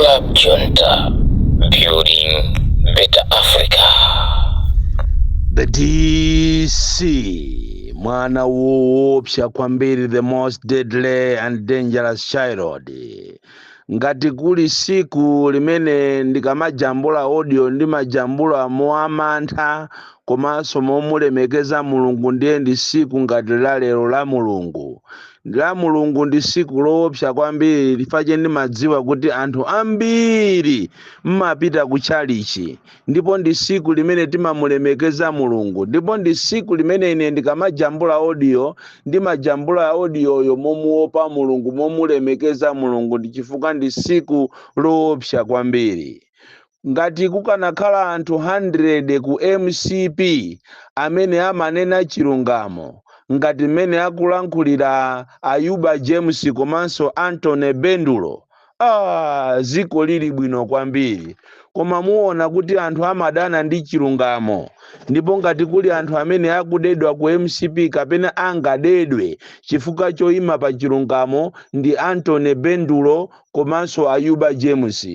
Club Junta, building better Africa. The DC, mwana woopsa kwambiri, the most deadly and dangerous child. Ngati kuli siku limene ndikamajambula audio ndimajambula moamantha komanso momulemekeza Mulungu, ndiye ndi siku ngati la lero la Mulungu. La Mulungu ndi siku loopsa kwambiri, lifache ndimadziwa kuti anthu ambiri mmapita kutchalichi, ndipo ndi siku limene timamulemekeza Mulungu, ndipo ndi siku limene ine ndikamajambula audio ndimajambula audioyo momuopa Mulungu, momulemekeza Mulungu, ndi chifukwa ndi siku loopsa kwambiri. Ngati kukanakhala anthu 100 ku MCP amene amanena chilungamo ngati mmene akulankhulira Ayuba James komanso Antony Bendulo, ziko lili bwino kwambiri. Koma muona kuti anthu amadana ndi chilungamo, ndipo ngati kuli anthu amene akudedwa ku MCP kapena angadedwe chifukwa choyima pa chilungamo, ndi Antony Bendulo komanso Ayuba James.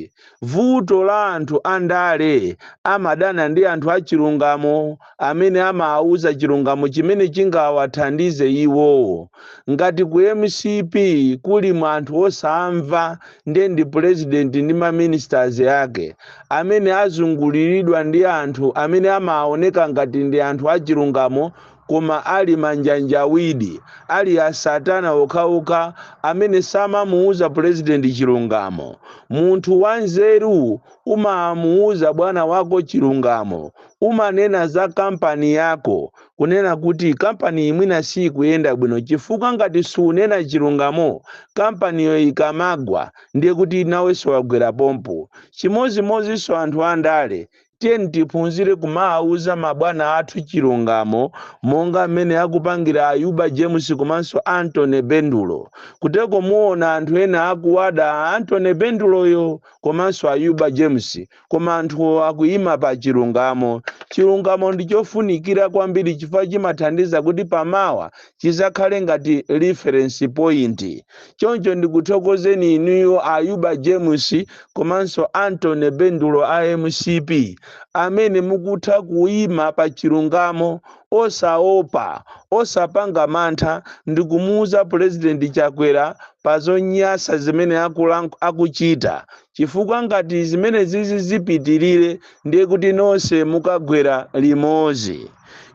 Vuto la anthu andale, amadana ndi anthu achilungamo amene amawuza chilungamo chimene chingawathandize iwowo. Ngati ku MCP kuli anthu osamva, ndiye ndi president ndi maministers ake amene azunguliridwa ndi anthu amene amaoneka ngati ndi anthu achilungamo, koma ali manjanjawidi, ali asatana okhaokha amene samamuuza president chilungamo. Munthu wanzeru umamuuza bwana wako chilungamo, umanena za kampani yako, kunena kuti kampani imwina sikuyenda bwino, chifukwa ngati sunena chilungamo, kampaniyo ikamagwa ndiye kuti nawenso wagwera pompo. Chimozimozinso anthu andale, tiyeni tiphunzire kumawuza mabwana athu chilungamo monga mmene akupangira Ayuba James komanso Antony Bendulo. Kuteko muona anthu ena akuwada Antony Benduloyo komanso Ayuba James, koma anthu akuyima pa chilungamo. Chilungamo ndi chofunikira kwambiri chifukwa chimathandiza kuti pamawa chizakhale ngati reference point. Choncho ndikuthokozeni inuyo Ayuba James komanso Antony Bendulo a MCP amene mukutha kuyima pa chilungamo osaopa, osapanga mantha, ndikumuuza President Chakwera pa zonyasa zimene akuchita, chifukwa ngati zimene zizi zipitirire, ndiye kuti nonse mukagwera limodzi.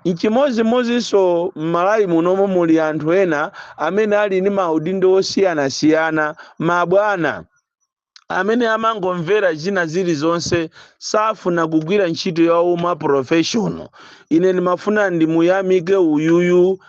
Nchimozimozinso m'Malawi munomo muli anthu ena amene ali ndi maudindo osiyanasiyana, mabwana amene amangomvera zina zilizonse, safuna kugwira ntchito yawo mwa professional. Ine ndimafuna ndimuyamike uyuyu,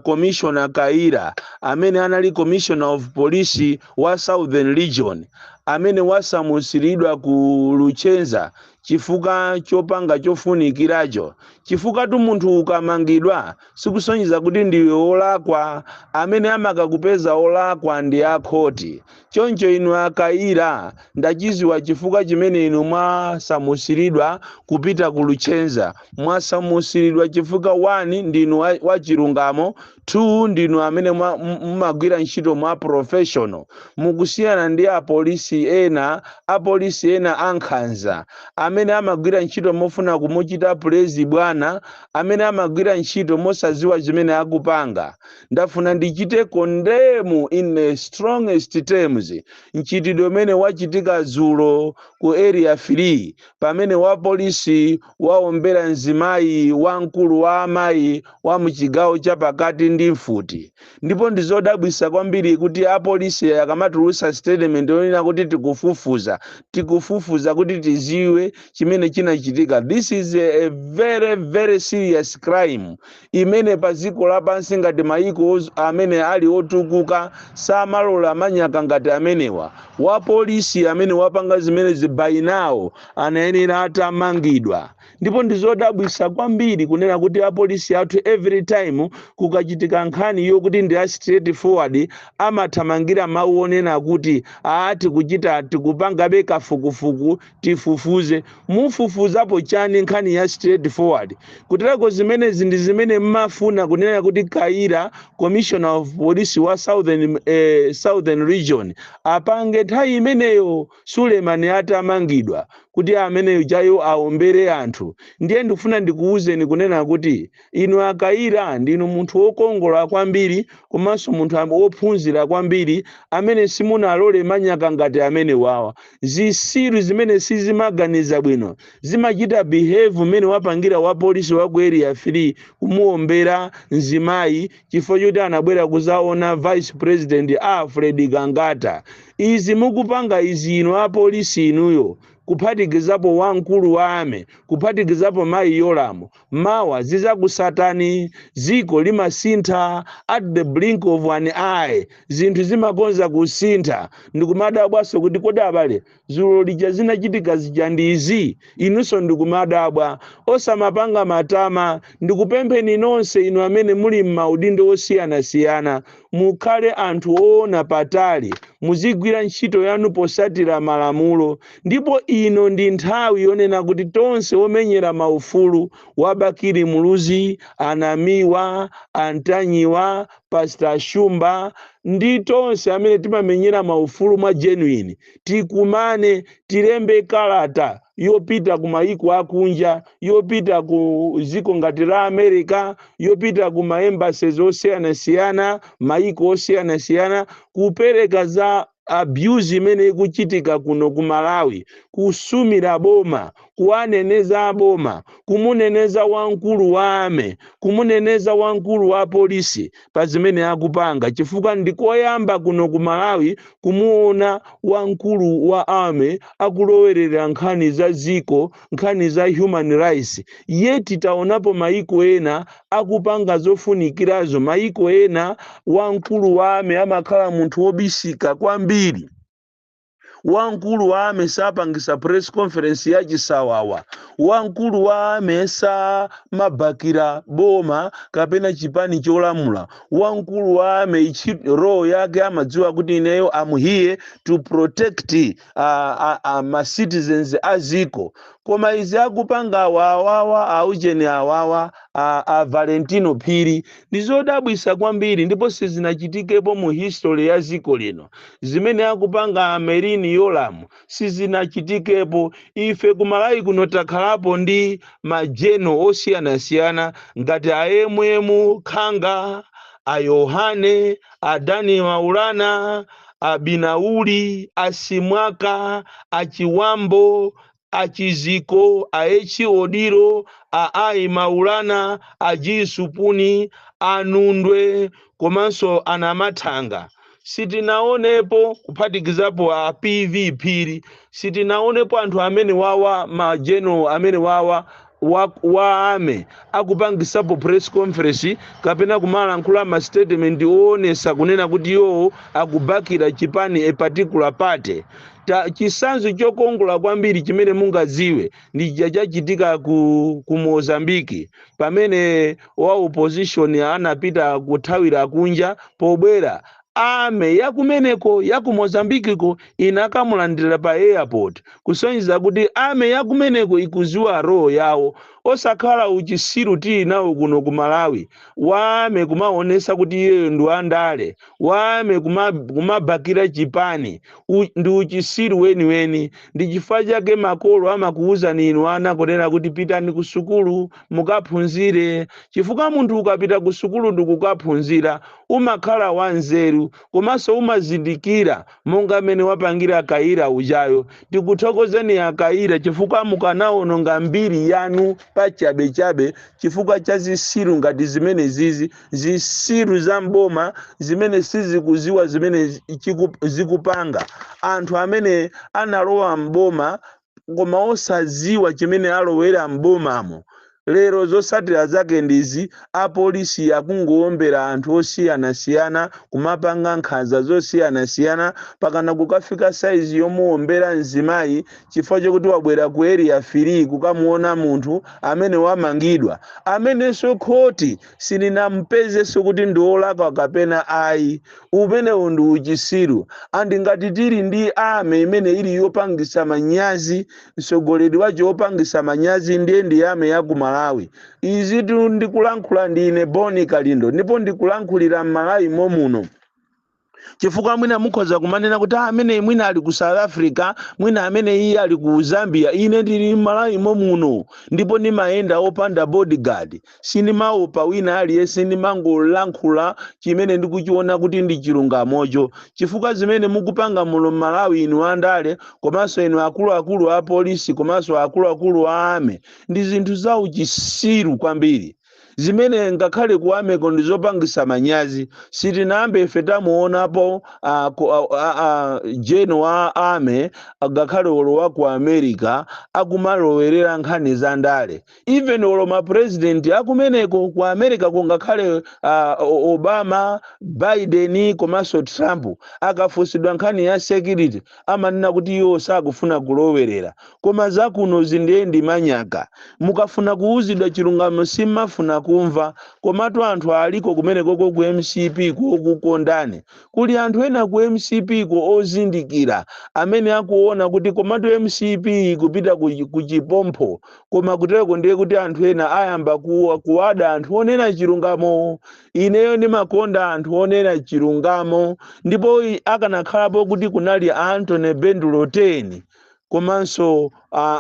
Commissioner Kaira, amene anali commissioner of police wa Southern Region, amene wasamusiridwa ku Luchenza chifukwa chopanga chofunikiracho, chifukwa tu munthu ukamangidwa sikusonyeza kuti ndiwe wolakwa. Amene amakakupeza olakwa ndi akhoti. Choncho inu Akaira, ndachiziwa chifukwa chimene inu mwasamusiridwa kupita ku Luchenza. Mwasamusiridwa chifukwa 1, ndinu wachilungamo, 2, ndinu amene mumagwira ntchito mwa professional, mukusiyana ndi apolisi ena, apolisi ena ankhanza amene amagwira ntchito mofuna kumuchita please bwana, amene amagwira ntchito mosaziwa zimene akupanga. Ndafuna ndichite condemn in the strongest terms mchitidwe umene wachitika dzulo ku Area 3, pamene wa polisi waombera mzimayi wamkulu wa amayi wa muchigawo chapakati ndi mfuti. Ndipo ndizodabwisa kwambiri kuti apolisi akamatulusa statement yonena kuti tikufufuza, tikufufuza kuti tiziwe chimene chinachitika. This is a very very serious crime imene pa dziko lapansi, ngati mayiko amene ali otukuka, samalola manyaka ngati amenewa. Wa polisi amene wapanga zimenezi by now anayenera atamangidwa. Ndipo ndizodabwisa kwambiri kunena kuti apolisi athu every time kukachitika nkhani yokuti ndi a straight forward, amathamangira mawu onena kuti aati kuchita kufufuza. Tikuchita, tikupangabe kafukufuku, tifufuze. Mufufuzapo chani? Nkhani ya straightforward kutereko. Zimenezi ndi zimene mmafuna kunena kuti Kaira, commissioner of police wa southern region, apange nthawi imeneyo Sulemani atamangidwa, kuti ameneyo chayo aombere anthu. Ndiye ndikufuna ndikuwuzeni kunena kuti inu Akaira ndinu munthu wokongola kwambiri, komanso munthu wophunzira kwambiri, amene simunalole manyaka ngati amene wawa. Zisiru zimene sizimaganiza bwino zimachita behave mmene wapangira wa polisi wa ku Area 3, kumuombera mzimayi chifukwa choti anabwera kuzaona Vice President Alfred Gangata. Izi mukupanga izi inu apolisi inuyo, kuphatikizapo wamkulu wa army, kuphatikizapo mayi Yolamu, mawa zizakusatani. Ziko limasintha at the blink of an eye, zinthu zimakonza kusintha. Ndikumadabwaso kuti kodi abale, zulo lija zinachitika zija ndi izi? Inunso ndikumadabwa. Osamapanga matama. Ndikupempheni nonse inu amene muli m'maudindo osiyanasiyana, mukhale anthu oona patali, muzigwira ntchito yanu posatira malamulo. Ndipo ino ndi nthawi yonena kuti tonse omenyera maufulu, wabakiri Muluzi, Anamiwa, Antanyiwa, Pastor Shumba, ndi tonse amene timamenyera maufulu mwa genuine, tikumane, tilembe kalata yopita ku mayiko akunja, yopita ku ziko ngati la America, yopita ku ma embassies osiyanasiyana, mayiko osiyanasiyana, kupereka za abuse imene ikuchitika kuno ku Malawi, kusumira boma, kuwaneneza boma, kumuneneza wamkulu wa army, kumuneneza wamkulu wa polisi pa zimene akupanga, chifukwa ndikoyamba kuno ku Malawi kumuona wamkulu wa army akulowerera nkhani za ziko, nkhani za human rights. Yeti taonapo mayiko ena akupanga zofunikirazo. Mayiko ena wamkulu wa army amakhala munthu wobisika kwambiri. Wamkulu wa army sapangisa press conference yachisawawa. Wamkulu wa army samabakira boma kapena chipani cholamula. Wamkulu wa army role yake amadziwa kuti ineyo am here to protect ma citizens a ziko. Koma izi akupanga awawa, aucheni awawa, a Valentino Phiri, ndi zodabwisa kwambiri, ndipo sizinachitikepo mu history ya ziko lino. Zimene akupanga a Merlyne Yolamu sizinachitikepo. Ife kumalawi kuno takhalapo ndi ma general osiyanasiyana ngati a MM Khanga, a Yohane, a Dani Maulana, a Binauli, a Simwaka, a Chiwambo, a Chiziko, a Echi Odiro, a Ai Maulana, a Jisupuni, a Nundwe, komanso anamathanga. Sitinaonepo, kuphatikizapo a PV Phiri, sitinaonepo anthu amene wawa, ma general amene wawa wa army, akupangisapo press conference kapena kumalankhula ma statement oonesa kunena kuti iwowo akubakira chipani, a particular party. Ta chisanzo chokongola kwambiri chimene mungadziwe ndi chachitika ku Mozambiki, pamene wa opposition anapita kuthawira kunja. Pobwera, army yakumeneko, yaku Mozambikiko, inakamulandira pa airport, kusonyeza kuti army yakumeneko ikuziwa role yawo, osakhala uchisiru tili nawo kuno ku Malawi, wa army kumaonesa kuti iyeyo ndi wandale, wa army kumabakira chipani. Ndi uchisiru weniweni. Ndi chifukwa chake makolo amakuwuzani inu ana kunena kuti pitani ku sukulu mukaphunzire, chifukwa munthu ukapita ku sukulu ndi kukaphunzira umakhala wanzeru, komanso umazindikira, monga amene wapangira Kaira ujayo. Tikuthokozeni Akaira, chifukwa mukanaononga mbiri yanu pachabechabe chifukwa cha zisiru ngati zimene zizi, zisiru za mboma zimene sizikuziwa zimene zikupanga. Anthu amene analowa mboma koma osaziwa chimene alowera mbomamo. Lero zotsatira zake ndizi: apolisi akungowombera anthu osiyanasiyana, kumapanga nkhanza zosiyanasiyana, pakana kukafika saizi yomuwombera mzimayi chifukwa chokuti wabwera ku Area 3 kukamuona munthu amene wamangidwa, amenenso khoti silinampezenso kuti ndi wolakwa kapena ayi. Umenewu ndi uchisiru. And ngati tili ndi army imene ili yopangisa manyazi, mtsogoleri wace wopangisa manyazi, ndiye ndi army ya ku Malawi. Izi tu ndikulankhula ndine Boni Kalindo, ndipo ndikulankhulira m'Malawi momuno, chifukwa mwina mukhoza kumanena kuti, "Ah, amene mwina ali ku South Africa, mwina amene iye ali ku Zambia." Ine ndili m'Malawi momuno, ndipo ndimayenda opanda bodyguard. Sindimaopa wina aliyense, ndimangolankhula chimene ndikuchiona kuti ndi chilungamocho, chifukwa zimene mukupanga muno m'Malawi, inu andale komanso inu akuluakulu a polisi komanso akuluakulu a army, ndi zinthu za uchisiru kwambiri, zimene ngakhale ku army ko ndizopangisa manyazi. Sitinambe ife tamuonapo general wa army, ngakhale olo wa ku America, akumalowerera nkhani za ndale, even olo mapresident akumeneko ku America, kungakhale Obama, Biden komanso Trump, akafunsidwa nkhani ya security amanena kuti iwo sakufuna kulowerera. Koma zakuno zindiye ndi manyaka. Mukafuna kuwuzidwa chilungamo simmafuna kumva. Komatu anthu aliko kumenekoko ku MCP kokukondani. Kuli anthu ena ku MCP ko ozindikira amene akuona kuti komatu MCP ikupita ku chipompho. Koma kuteko ndiye kuti anthu ena ayamba kuwada anthu onena chilungamo. Ineyo ndimakonda anthu onena chilungamo, ndipo akanakhalapo kuti kunali Anthony Bendulo 10 komanso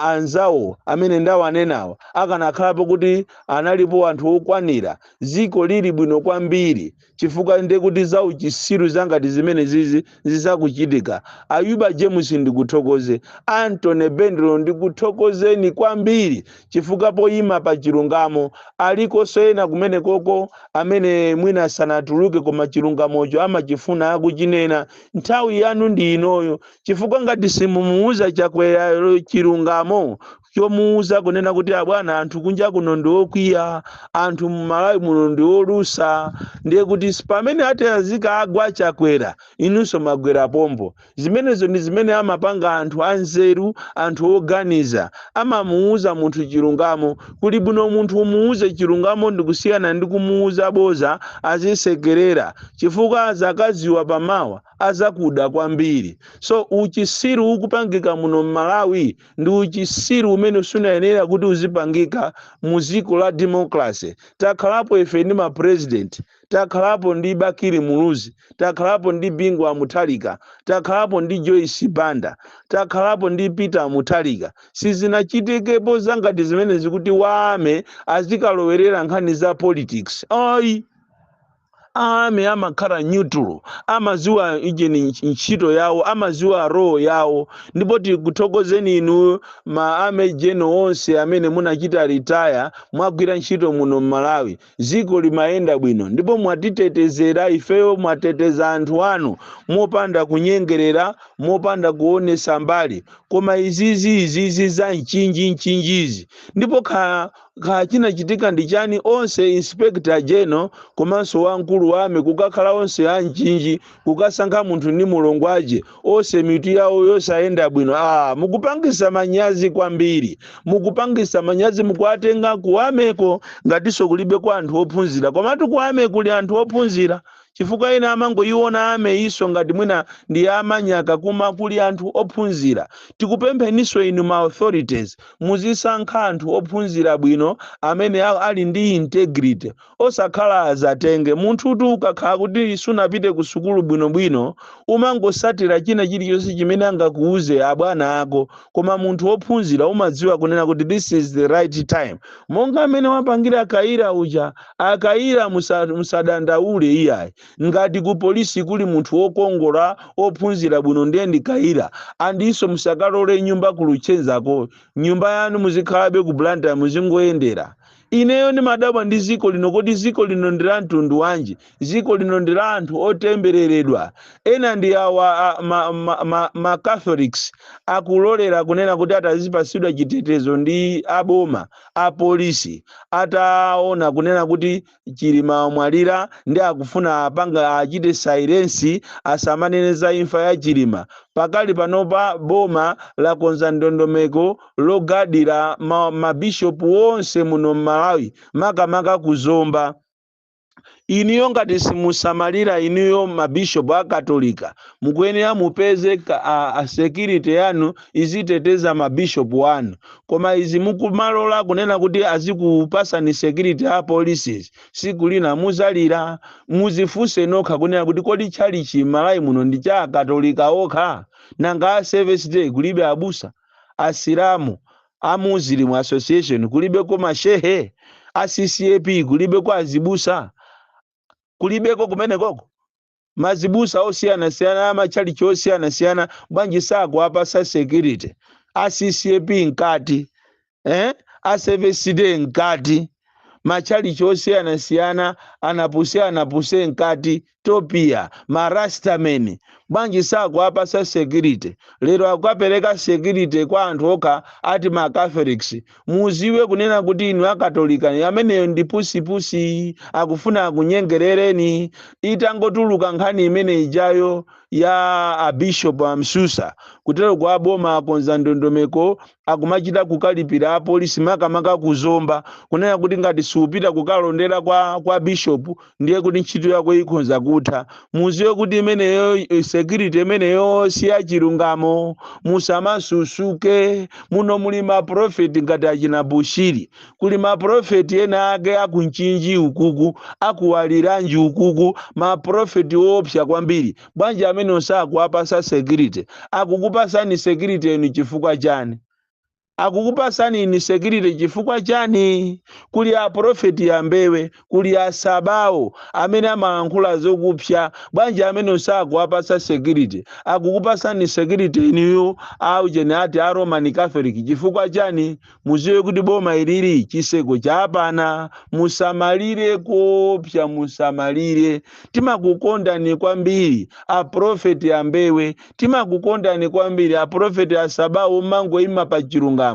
anzawo amene ndawanenawo, akanakhalapo kuti analipo anthu okwanira, dziko lili bwino kwambiri, chifukwa ndiye kuti za uchisiru zangati zimene zizi zizakuchitika. Ayuba James, ndikuthokoze. Anthony Bendulo, ndikuthokozeni kwambiri chifukwa poyima pa chilungamo. Alikonso ena kumene koko amene mwina sanatuluke, koma chilungamocho amachifuna akuchinena. Nthawi yanu ndi inoyo, chifukwa ngati simumuuza Chakwera chilungamo chomuuza kunena kuti, "Abwana, anthu kunja kuno ndi okwiya, anthu mMalawi muno ndi olusa," ndiye kuti pamene ati azika agwa Chakwera, inunso magwera pompo. Zimenezo ndi zimene amapanga anthu anzeru, anthu oganiza, amamuuza munthu chilungamo. Kuli bwino munthu umuuze chilungamo ndikusiyana ndi kumuuza boza azisekerera, chifukwa azakaziwa pamawa azakuda kwambiri. So uchisiru ukupangika muno mMalawi ndi uchisiru umene sunayenera kuti uzipangika mu dziko la democracy. Takhalapo ife ndi mapresident, takhalapo ndi Bakili Muluzi, takhalapo ndi Bingu wa Mutharika, takhalapo ndi Joyce Banda, takhalapo ndi Peter Mutharika. Sizinachitikepo zangati zimene zikuti wa army azikalowerera nkhani za politics, ayi. Army amakhala neutral, amaziwa ijeni ntchito yawo, amaziwa role yawo. Ndipo tikuthokozeni inu ma army general onse amene munachita retire. Mwagwira ntchito muno mMalawi, dziko limayenda bwino, ndipo mwatitetezera ifeyo, mwateteza anthu anu mopanda kunyengerera, mopanda kuonesa mbali. Koma izizi za mchinji mchinjizi, ndipo kha chinachitika ndi chani? Onse inspector general komanso wamkulu wa army kukakhala onse a Mchinji, kukasankha munthu ndi mulongo aje, onse mitu yawo yosayenda bwino. Ah, mukupangisa manyazi kwambiri, mukupangisa manyazi. Mukuatenga ku army ko ngatinso kulibe kwa anthu ophunzira. Komatu ku army kuli anthu ophunzira, chifukwa ena amangoiona army iso ngati mwina ndi amanyaka, koma kuli anthu ophunzira. Tikupempheninso inu ma authorities, muzisankha anthu ophunzira bwino amene ali ndi integrity, osakhala azatenge. Munthutu ukakhala kuti sunapite ku sukulu bwinobwino, umangosatira china chilichonse chimene angakuuze abwana ako. Koma munthu wophunzira umadziwa kunena kuti this is the right time, monga amene wapangira Kaira uja. Akaira, musadandaule iyayi. Ngati ku polisi kuli munthu wokongola ophunzira bwino, ndiye ndi Kaira. Andinso musakalole nyumba ku Luchenzako, nyumba yanu muzikhalabe ku Blantyre, muzingoyendera. Ineyo ndimadabwa ndi ziko lino. Kodi ziko lino ndi la mtundu wanji? Ziko lino ndi la anthu otembereredwa. Ena ndi awa ma Catholics akulolera kunena kuti atazipasidwa chitetezo ndi aboma, apolisi, ataona kunena kuti Chilima wamwalira ndi akufuna apanga achite silence, asamanene za imfa ya Chilima. Pakali panopa boma lakonza ndondomeko logadira mabishopu onse muno mMalawi, makamaka kuzomba. Inuyo ngati simusamalira, inuyo mabishopu Akatolika mukuyenera mupeze a security yanu iziteteza mabishopu anu. Koma izi mukumalola kunena kuti azikupasani security a policies, siku lina muzalira. Muzifunse nokha kunena kuti kodi tchalichi m'Malawi muno ndi cha Akatolika okha? Nanga a Seventh Day kulibe abusa? Asilamu, a Muslim Association kulibeko mashehe? A CCAP kulibeko azibusa? Kulibeko kumenekoko mazibusa osiyanasiyana, amatchalichi osiyanasiyana? Bwanji sakuapasa security? A CCAP nkati, eh? A Seventh Day nkati, matchalichi osiyanasiyana, anapuse anapuse nkati, topia, marastamen, bwanji sakuapasa security? Lero akukapereka security kwa anthu okha ati ma Catholics. Muziwe kunena kuti inu Akatolika, ameneyo ndi pusipusi, akufuna akunyengerereni. Itangotuluka nkhani imene ijayo ya abishop Amsusa, kutero kwa boma akonza ndondomeko, akumachita kukalipira apolisi, makamaka kuzomba, kunena kuti ngati siupita kukalondera kwa bishop, ndiye kuti ntchito yako ikhonza kutha. Muziwe kuti imeneyo security imeneyo si yachilungamo. Musamasusuke. Muno muli maprofeti ngati achina Bushiri, kuli maprofeti ena ake akunchinji ukuku, akuwaliranji ukuku, maprofeti opsa kwambiri. Bwanji amene sakuwapasa security? Akukupasani security enu chifukwa chani? Akukupasani ini security chifukwa chani? Kuli aprofeti ambewe, kuli asabawo amene amalankhula zokupsa. Bwanji amene sakuwapasa security? Akukupasani security inuyo aujeni ati a Roman Catholic chifukwa chani? Muziwe kuti boma ilili chiseko chapana. Musamalire kopsa, musamalire. Timakukondani kwambiri aprofeti ambewe, timakukondani kwambiri aprofeti asabawo, mangoima pa chilungamo.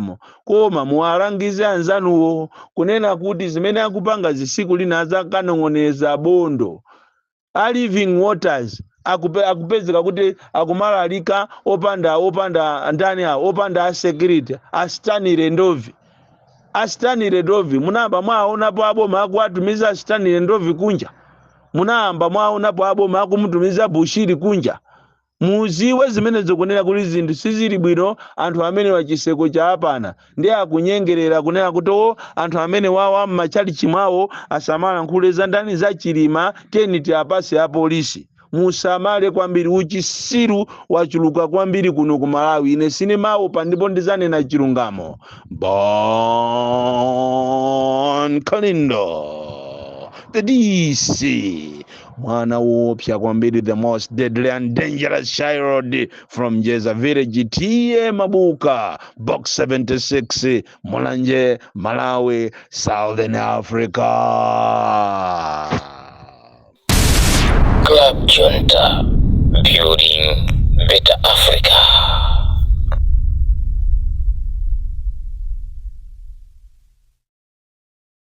Koma muwalangize anzanuwo kunena kuti zimene akupanga zisiku lina azakanong'oneza bondo. A Living Waters akupezeka kuti akumalalika opanda ndani awo, opanda a security. A Stanley Ndovi, a Stanley Ndovi, munayamba mwaonapo aboma akuwatumiza a Stanley Ndovi kunja? Munayamba mwaonapo aboma akumutumiza Bushiri kunja? Muziwe zimene zikunena kuti zinthu sizili bwino. Anthu amene wachiseko chaapana ndi akunyengerera kunena kuti o, anthu amene wawa m'machalichi mwawo asamalankhule za ndani, za Chilima, teni tiapase apolisi. Musamale kwambiri, uchisiru wachuluka kwambiri kuno ku Malawi. Ine sinimaopa ndipo ndizanena chilungamo. Bon Kalindo, the DC, mwana woopsa kwambiri, the most deadly and dangerous child from Jeza Village, T/A Mabuka, Box 76, Mulanje, Malawi, Southern Africa. Club Junta, building better Africa.